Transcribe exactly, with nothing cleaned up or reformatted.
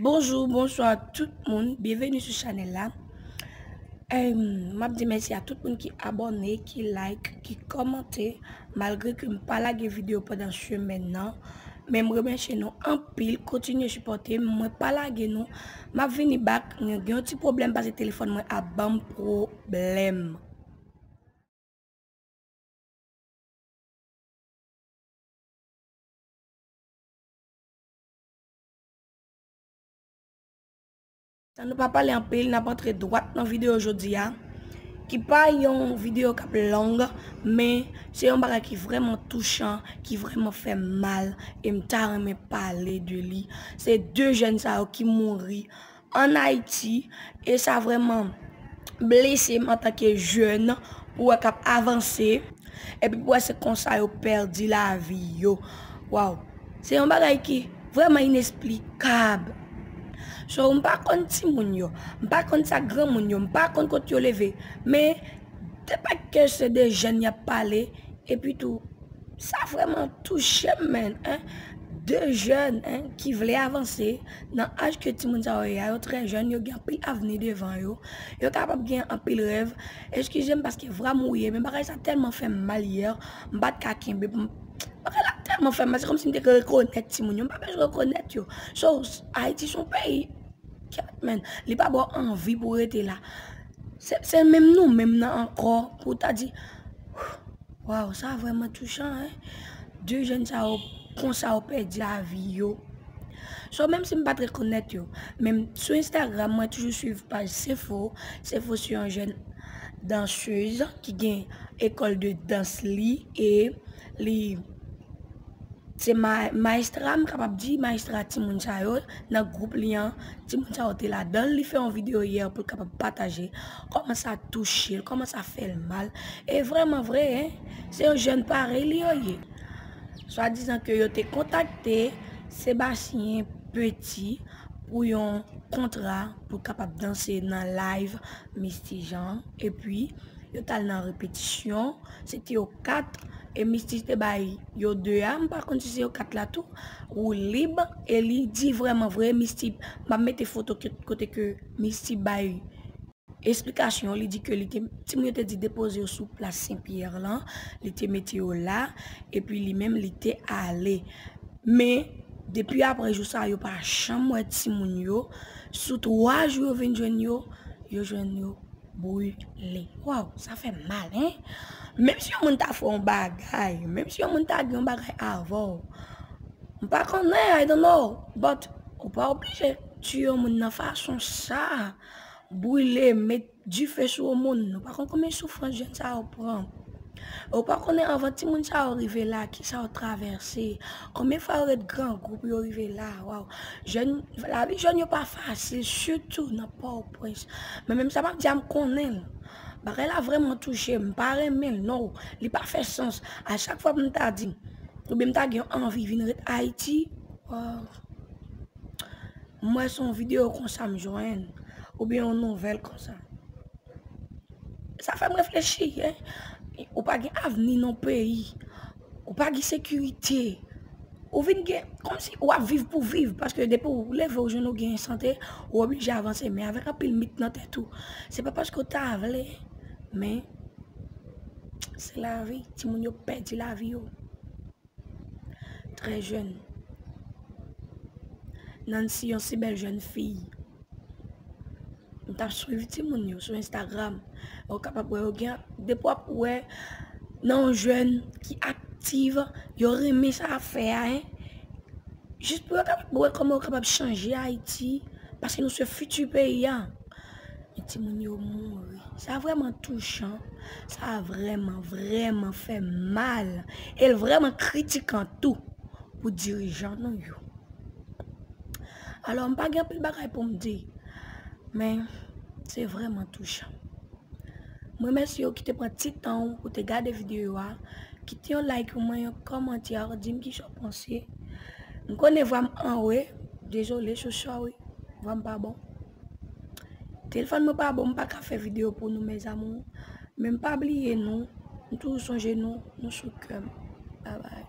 Bonjou, bonswa tout moun, byenveni sou chanèl la. Em, m ap di mèsi a tout moun ki abòne, ki like, ki kòmante, malgre ke m pa lage videyo pandan semèn nan. Men m remèsye nou anpil, kontinye sipòte m, mwen pa lage nou. M ap vini back, mwen gen yon ti pwoblèm paske telefòn mwen ap ban m pwoblèm. San nou pa pale anpil, n ap antre dwat nan videyo jodi a, ki pa yon videyo k ap long, men se yon bagay ki vrèman touchan, ki vrèman fè m mal, e m ta renmen pale de li. Se de jèn sa yo ki mouri ann Ayiti, e sa vrèman blese m antanke jèn, pou wè k ap avanse, epi pou wè se konsa yo pèdi lavi yo. Waw, se yon bagay ki vrèman inesplikab. So, m pa konn timoun yo, m pa konn sa granmoun yo, m pa konn kot yo leve, men depi ke se de jèn y ap pale, epi tou, sa vrèman touche m, men, en. De jèn, en, ki vle avanse nan aj ke timoun sa yo ye a, yo trè jèn, yo gen anpil avni devan yo, yo kapab gen anpil rèv. Eskize m paske vwa m wouye, men bagay sa tèlman fè m mal yè, m pa t ka kenbe pou m, bagay la tèlman fè m mal, se kòmsi m te rekonèt timoun yo, m pa bezwen rekonèt yo. So, Ayiti se yon peyi, kèt, men, li pa ba w anvi pou w rete la. Se, se menm nou menm nan ankò, pou w ta di, waw, sa vrèman touchan, en. De jèn sa yo, konsa yo pèdi lavi yo. So, menm si m pa t rekonèt yo, men sou Instagram, mwen toujou swiv paj Sefo. Sefo se yon jèn dansèz ki gen ekòl de dans li, e li se ma-, maestra, m kapab di, maestra timoun sa yo, nan gwoup li an, timoun sa yo te ladan l. Li fè yon videyo yè pou l kapab pataje kòman sa touche l, kòman sa fè l mal. E vrèman vre, en, se yon jèn parèy li yo ye. Swadizan ke yo te kontakte Sébastien Petit pou yon kontra pou l kapab danse nan live Misty Jean. Epi, yo t al nan repetisyon, se te yo kat, e Misty te bay yo de a, m pa konn si se yo kat la tou, woulib, e li di vrèman vre, Misty, m ap mete foto ke, kote ke Misty bay esplikasyon, li di ke li te, timoun yo te di depoze yo sou plas Sen Pyè lan, li te mete yo la, epi li menm li te ale. Men, depi apre jou sa, yo pa janm wè timoun yo. Sou twa jou yo vin jwenn yo, yo jwenn yo brile. Waw, sa fè mal, en. Menm si yon moun ta fè yon bagay, menm si yon moun ta gen yon bagay avè w, m pa konnen, I don't know, but ou pa oblije tiye yon moun nan fason sa, brile, met dife sou yon moun. Ou pa konn konbyen soufrans jèn sa yo pran. Ou pa konnen anvan timoun sa yo rive la, kisa yo travèse, konbyen fwa yo ret grangou pou yo rive la. Waw. Jèn, lavi jèn yo pa fasil, sitou nan Pòtoprens. Men menm sa m ap di a, m konnen l. Bagay la vrèman touche m, m pa renmen l, non. Li pa fè sans. A chak fwa pou m ta di, oubyen m ta gen yon anvi vin ret Ayiti, waw. M wè se yon videyo konsa m jwenn, oubyen yon nouvèl konsa. Sa fè m reflechi, en. Ou pa gen avni nan peyi. Ou pa gen sekirite. Ou vin gen, kòmsi w ap viv pou viv, paske depi w leve, w jwenn ou gen sante, ou oblije avanse. Men avèk anpil mit nan tèt ou, se pa paske w ta vle, men se lavi. Timoun yo pèdi lavi yo. Trè jèn. Nancy, yon si bèl jèn fi. M t ap swiv timoun yo sou Instagram. Ou kapab wè yo gen, depi w ap wè nan yon jèn ki aktiv, yo renmen sa y ap fè a, en. Jis pou yo kapab wè kòman yo kapab chanje Ayiti, paske nou se fiti peyi a. Men timoun yo mouri. Sa vrèman touchan. Sa vrèman, vrèman fè mal. E l vrèman kritikan tou pou dirijan nou yo. Alò, m pa gen anpil bagay pou m di, men se vrèman touchan. M remèsye w ki te pran ti tan w pou te gade videyo a. Kite yon like pou mwen, yon kòmantè, di m kisa w panse. M konnen vwa m anwe, dezole, so sorry, vwa m pa bon. Telefòn mwen pa bon, m pa ka fè videyo pou nou, mes amours. Men m pa bliye nou, m toujou sonje nou, nou sou kè m. Babay.